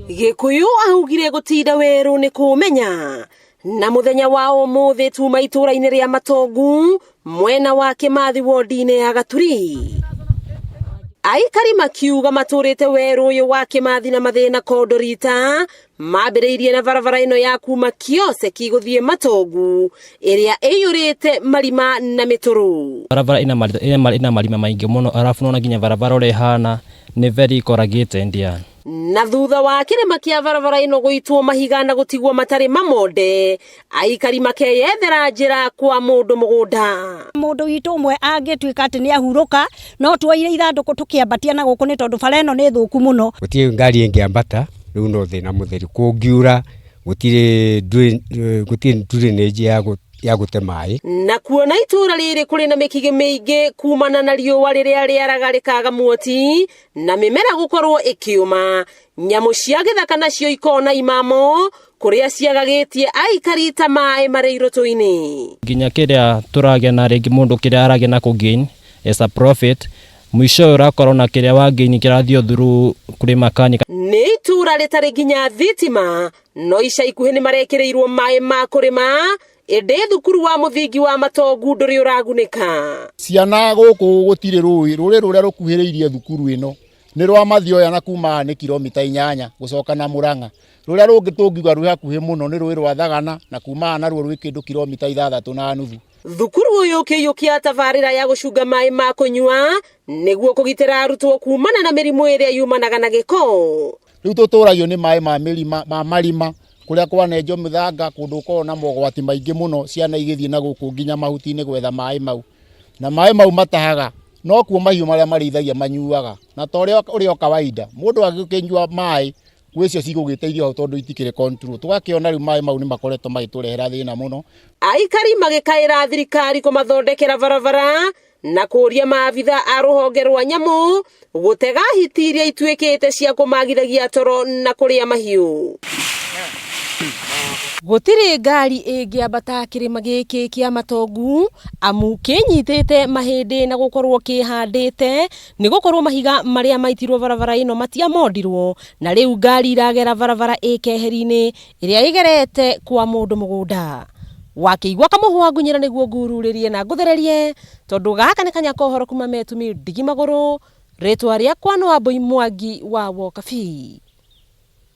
Gĩkũyũ augire gũtinda werũ nĩ kũmenya. Na mũthenya wa ũmũthĩ tuma itũra-inĩ rĩa Matongu mwena wa Kĩmathi wodi-inĩ ya Gaturi. Aikari makiuga matũrĩte werũ ũyũ wa Kĩmathi na mathĩna kondo rita mambĩrĩirie na barabara ĩno ya kuma Kioseki gũthiĩ Matongu ĩrĩa ĩiyũrĩte marima na mĩtũrũ. Barabara ĩna marima maingĩ mũno arabu nona nginya barabara ũrĩa ĩhana nĩ very corrugated yani. Na thutha wa kĩrĩma kĩa barabara ĩno gũitwo mahiga na gũtigwo matarĩ mamonde, aikari makeyethera njĩra kwa mũndũ mũgũnda. Mũndũ witũ ũmwe angĩtuĩka atĩ nĩ ahurũka, no tuoire ithandũkũ tũkĩambatia na gũkũ nĩ tondũ bara ĩno nĩ thũku mũno. Gũtirĩ ngari ĩngĩambata, rĩu no thĩna mũtheri. Kũngiura gũtirĩ gũtirĩ drainage ya gũte maĩ. Na kuona itũra rĩrĩ kũrĩ na mĩkigĩ mĩingĩ kumana na riũa rĩrĩa rĩaraga rĩkaga muoti na mĩmera gũkorwo ĩkĩũma, nyamũ cia gĩthaka nacio ikona imamo kũrĩa ciagagĩtie aikari ta maĩ marĩ irũtũ-inĩ. Nginya kĩrĩa tũragĩa na rĩngĩ mũndũ kĩrĩa aragĩa na kũ gain as a profit, mwisho ũyũ ũrakorwo na kĩrĩa wa gain kĩrathiĩ through kũrĩ makanika. Nĩ itũra rĩtarĩ nginya thitima, no ica ikuhĩ nĩ marekĩrĩirwo maĩ ma kũrĩma, ĩndĩ thukuru wa mũthingi wa Matongu ndũrĩ ũragunĩka. Ciana gũkũ gũtirĩ rũĩ, rũrĩ rũrĩa rũkuhĩrĩirie thukuru ĩno nĩ rwa Mathioya na kuma nĩ kilomita 8 gũcoka na Murang'a. Rũrĩa rũngĩ tũngiuga rwĩ hakuhĩ mũno nĩ rũĩ rwa Thagana na kuma naruo rwĩ kĩndũ kilomita 6.5. Thukuru ũyũ ũkĩiyũkia tabarĩra ya gũcunga maĩ ma kũnyua nĩguo kũgitĩra arutwo kumana na mĩrimũ ĩrĩa yumanaga na gĩko. Rĩu tũtũragio nĩ maĩ ma mĩrima, ma marima kũrĩa kwanenjwo mĩthanga kũndũ gũkoragwo na mogwati maingĩ mũno, ciana igĩthiĩ na gũkũ nginya mahuti-inĩ gwetha maĩ mau, na maĩ mau matahaga no kuo mahiũ marĩa marĩithagia manyuaga, na ta ũrĩa ũrĩ o kawaida mũndũ agĩkĩnyua maĩ gwĩ cio cigũgĩteithio hau tondũ itikĩrĩ control. Tũgakĩona rĩu maĩ mau nĩ makoretwo magĩtũrehera thĩna mũno. Aikari magĩkaĩra thirikari kũmathondekera barabara na kũria maabitha a rũhonge rwa nyamũ gũtega hiti iria ituĩkĩte cia kũmagithagia toro na kũrĩa mahiũ. Gũtirĩ ngari ĩngĩambata kĩrĩma gĩkĩ kĩa Matongu amu kĩnyitĩte mahĩndĩ na gũkorwo kĩhandĩte nĩ gũkorwo mahiga marĩa maitirwo barabara ĩno matiamondirwo na rĩu ngari iragera barabara ĩ keheri-inĩ ĩrĩa ĩgerete kwa mũndũ mũgũnda. Wakĩigua kamũhwa ngunyĩra nĩguo ngururĩrie na ngũthererie tondũ gaka nĩ kanya ka ũhoro kuma Metumi ndigi magũrũ. Rĩtwa rĩakwa nĩ Wambui Mwangi wa Wokabi.